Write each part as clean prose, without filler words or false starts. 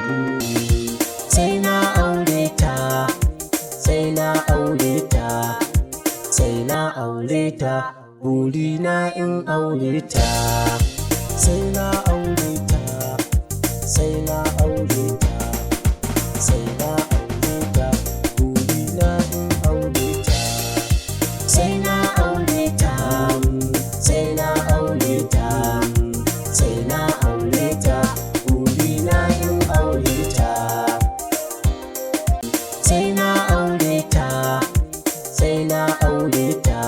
Sai na aure ta, sai na aure ta, sai na aure ta, burina in aure ta. Sai na aure ta, sai na aure ta, sai na aure ta, burina in aure ta. Sai na aure ta, sai na aure ta, sai na aure ta, burina in aure ta. Sai na aure ta, sai na aure ta,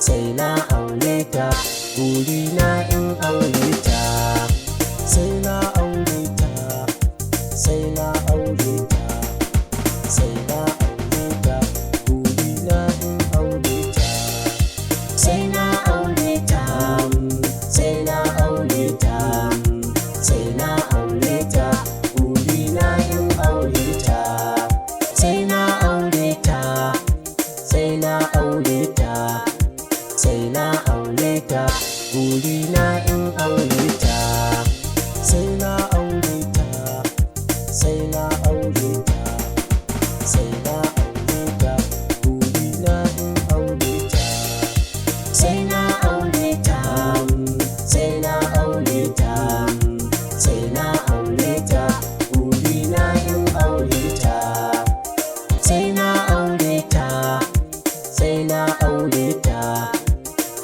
sai na aure ta, burina in aure ta. Sai na aure ta, sai na aure ta, sai na aure ta, burina in aure ta. Sai na aure ta, sai na aure ta, sai na aure ta, burina in aure ta. Sai na aure ta, sai na aure ta, sai na aure ta, burina in aure ta. Sai na aure ta, sai na aure ta, sai na aure ta, burina in aure ta. Sai na aure ta, sai na aure ta, sai na aure ta, burina in aure ta. Sai na aure ta, sai na aure ta,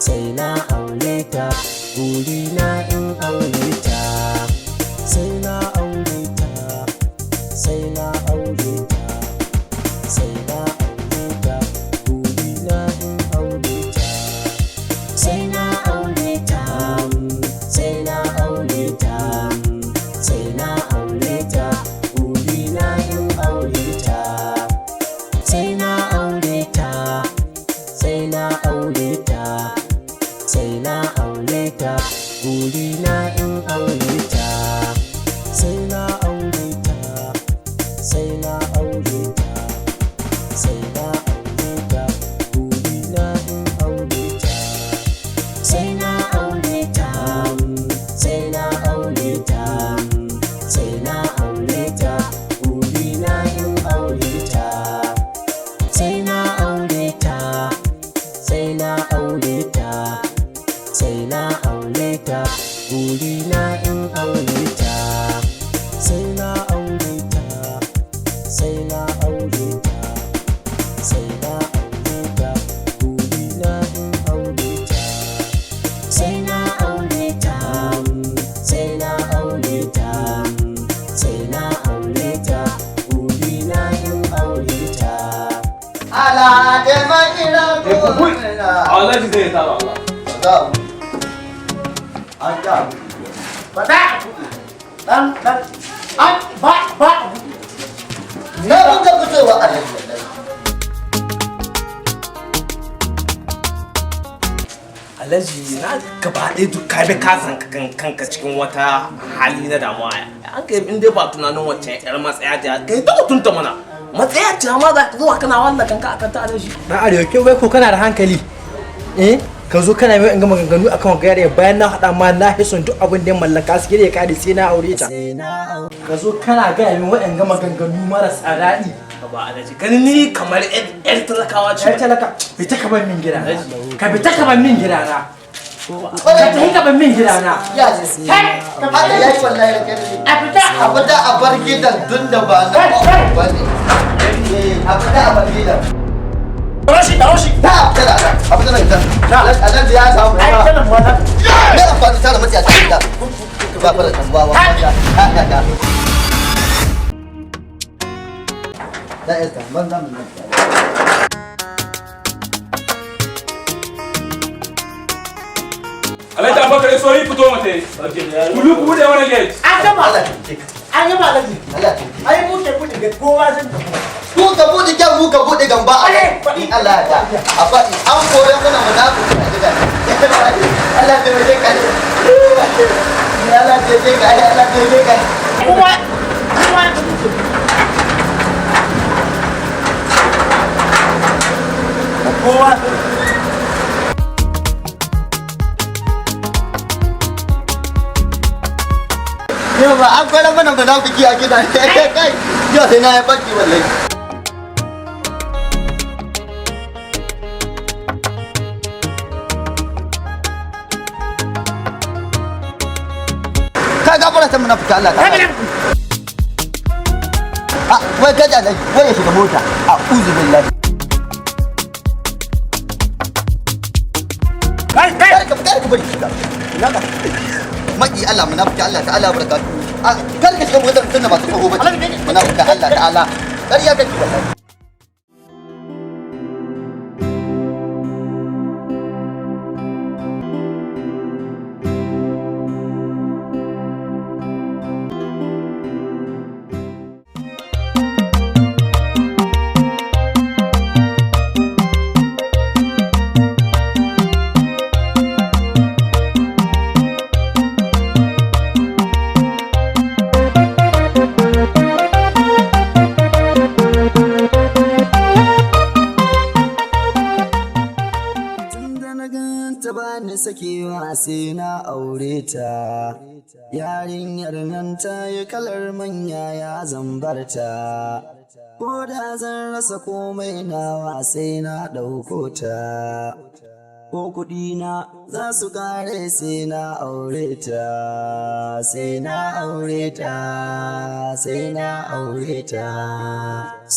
sai na aure ta, burina in aure ta. Sai na aure ta, sai na aure ta, sai na aure ta, burina in aure ta. Sai na aure ta, sai na aure ta, sai na aure ta, burina in aure ta. Sai na aure ta, sai na aure ta, sai na aure ta, burina in aure ta. Sai na aure ta, sai na aure ta, sai na aure ta, burina in aure ta. Sai na aure ta, sai na aure ta, sai na aure ta, burina in aure ta. Sai na aure ta, sai na aure ta, sai na aure ta, burina in aure ta. Sai na aure ta, sai na aure ta, sai na aure ta, burina in aure ta. Sai na aure ta, sai na aure ta, sai na aure ta, burina in aure ta. Ala taimaki na. Alhaji zai tara Allah. Za a buɗe. An ja a buɗe. Ba za a buɗe. Dan dan an ba ba a buɗe. Na rinka fitowa alhaji wallahi. Alhaji, na gaba ɗaya duk ka bi ka san kanka cikin wata hali na damuwa. An kai in dai ba tunanin wacce yar matsaya ta kai ta mutunta mana. Matsaya ce ma za ka zuwa kana walla kanka akan ta, Alhaji. Dan arewa ke, wai ko kana da hankali? Eh, ka zo kana mai in ga maganganu akan gare bayan na haɗa ma na hison duk abin da ya mallaka su ya kare sai na aure ta. Ka zo kana gaya min waɗanga maganganu marasa daɗi. Ba Alhaji, ganin ni kamar yar talakawa ce. Yar talaka, fita ka bar min gida. Ka fita ka bar min gida na. Ka tafi ka bar min gida na. Ya ce. Haka ya yi wallahi da kai. A fita. A fita a bar gidan tun da ba na ba ne. A fita a bar gidan. Rashi da rashi. Ta a fita da a fita da gidan. Alhaji ya samu. Ai kana mu wata. Me amfani tara mace a cikin gida? Ba fara tambawa wa ta ta ta. Da esta ban za mu nan. Alhaji Abubakar, sauri fito mata. Kulu ku bude wani gate. An gama. Allah ya taimake ka. An gama, Alhaji. Allah ya taimake ka. Ai mu ke buɗe gate, kowa zan tafi. Ku ka buɗe kyan, mu ka buɗe gamba a Eh, faɗi. In Allah ya ta. A faɗi an kore muna munafiki a gidan. Allah ya taimake ka. Allah ya taimake ka. Allah ya taimake ka. Kuma kuma ya tafi. Kowa. Yau ba an kwana mana munafiki a gida. Kai, yau sai na yi baki wallahi. Ka gafara ta munafiki Allah ta. A wai kaji Alhaji, wai ya shiga mota. A uzu billahi. Kai kai. Kar ka kar ka bari shiga. Ina ka. Maki Allah munafiki Allah ta'ala barakatu. Kar ka shiga motar tunda ba ta tsoho ba. Munafiki Allah ta'ala. Ƙarya kake wallahi. Tunda na ganta ba ni sakewa sai na aure ta. Yarinyar nan ta yi kalar manya ya zambarta. Ko da zan rasa komai nawa sai na ɗauko ta. Ko kuɗina za su ƙare sai na aure ta. Sai na aure ta. Sai na aure ta.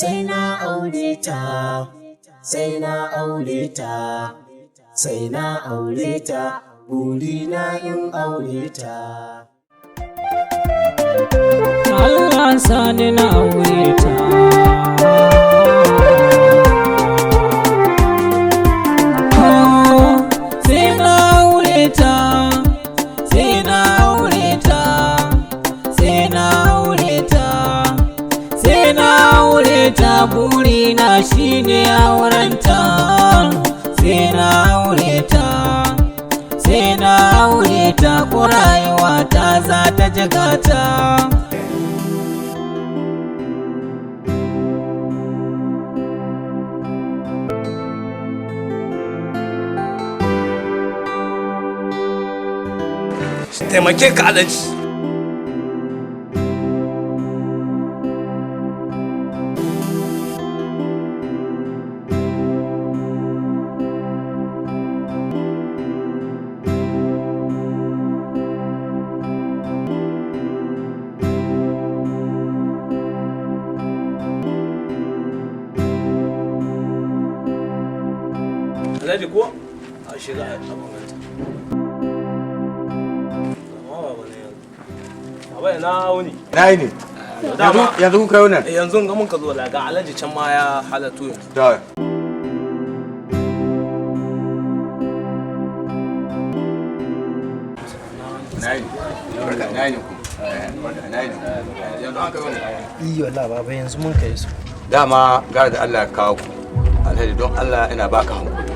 Sai na aure ta, sai na aure ta, sai na aure ta, burina in aure ta. Allah sani na aure ta. Oh, sai na aure ta, sai na aure ta, sai na aure ta, sai na aure ta, burina shine aurenta. Sai na aure ta, sai na aure ta, ko rayuwa ta za ta jigata. Taimake ka Alhaji. Alhaji ko a shiga abin ganta. Amma baba ne yanzu. Baba, ina wuni? Na yi ne. Dama- Yanzu kun kai wannan? Yanzu ga mun ka zo ga Alhaji can ma ya halatu yanzu. Da. Na yi. Barka, na yi ne ku. Barka, na yi ne. Yanzu an kai wannan. Iyo wallahi baba, yanzu mun kai su. Dama gara da Allah ya kawo ku. Alhaji, don Allah ina baka hankuri.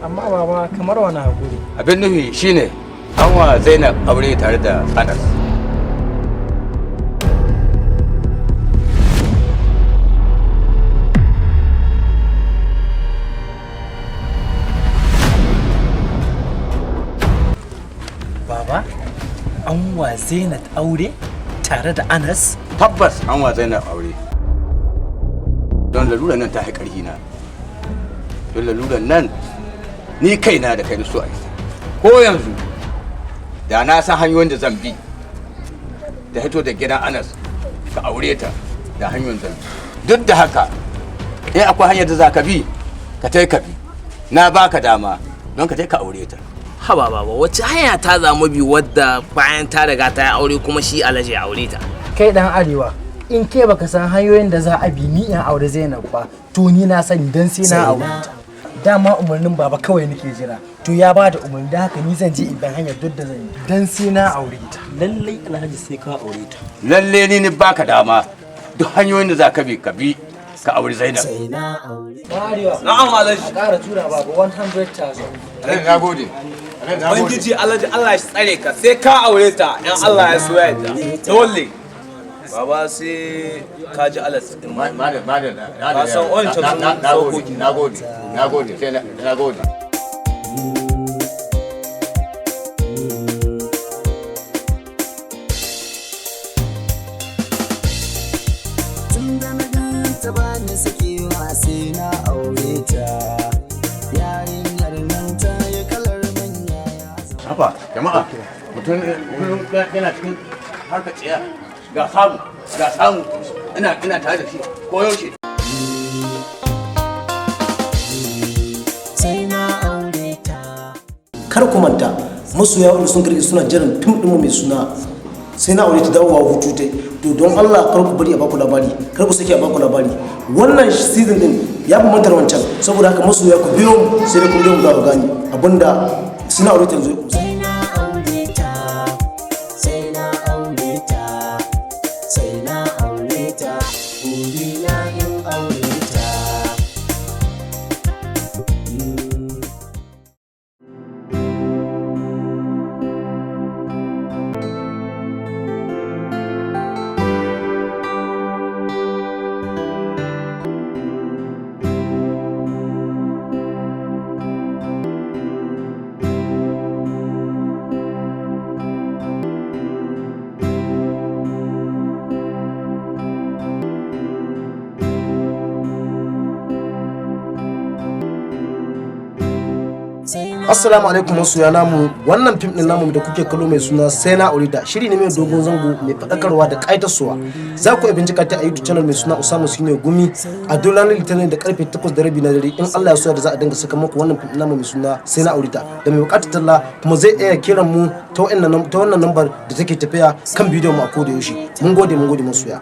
Amma baba, kamar wani hakuri? Abin nufi shine an wa Zainab aure tare da Anas. Baba, an wa Zainab aure tare da Anas? Tabbas an wa Zainab aure. Don lalurar nan ta haƙarhi ƙarhi na. Don lalurar nan ni kaina da kai so a yi. Ko yanzu da na san hanyoyin da zan bi da hito da gidan Anas ka aure ta, da hanyoyin zan bi. Duk da haka, in akwai hanyar da za ka bi, ka tai ka bi. Na baka dama don ka tai ka aure ta. Haba baba, wace hanya ta zamu bi wadda bayan ta riga ta yi aure kuma shi Alhaji ya aure ta? Kai dan arewa, in ke baka san hanyoyin da za a bi ni in aure Zainab ba, to ni na sani, dan sai na aure ta. Dama umarnin baba kawai nake jira. To ya ba da umarni, da haka ni zan je in ban hanyar duk da zan yi dan sai na aure ta. Lallai Alhaji, sai ka aure ta. Lalle ni ni baka dama duk hanyoyin da za ka bi, ka bi ka aure Zainab. Sai na aure. Arewa. Na'am Alhaji. A ƙara tura baba 100,000. Alhaji, na gode. Alhaji, na gode. Ubangiji Alhaji, Allah shi tsare ka, sai ka aure ta in Allah ya so ya yarda. Dole. Baba, sai ka ji Alhaji din. Madalla, madalla. Ka san wancan sun Na gode, saukoki. na gode, na gode, sai na gode. ta bani sakewa sai na aure ta. Yarinyar nan ta yi kalar manya ya Haba jama'a, mutum kullum yana cikin harkar tsiya. Ga samu, ga samu, ina tare da shi ko yaushe. Sai na aure ta. Kar ku manta, masoya wanda sun karɓi suna jiran fim ɗinmu mai suna Sai Na Aure Ta, dawowa hutu ta. To don Allah kar ku bari a baku labari, kar ku sake a baku labari. Wannan season din ya bambanta da wancan. Saboda haka masoya, ku biyo mu, sai dai kun biyo mu za ku gane abinda Sai Na Aure Ta yanzu ya kusa. Sai na aure ta, sai na aure ta, sai na aure ta, burina in aure ta. Assalamu alaikum masoya namu. Wannan fim din namu da kuke kallo mai suna Sai Na Aure Ta, shiri ne mai dogon zango, mai faɗakarwa da ƙaitarsuwa. Za ku iya bincika ta a YouTube channel mai suna Usama Senior Gumi. A duk ranar Litinin da karfe 8:30 na dare, in Allah ya so, da za a dinga saka muku wannan fim din namu mai suna Sai Na Aure Ta. Da mai buƙatar talla kuma zai iya kiran mu ta wannan lambar da take tafiya kan bidiyon mu a koda yaushe. Mun gode, mun gode masoya.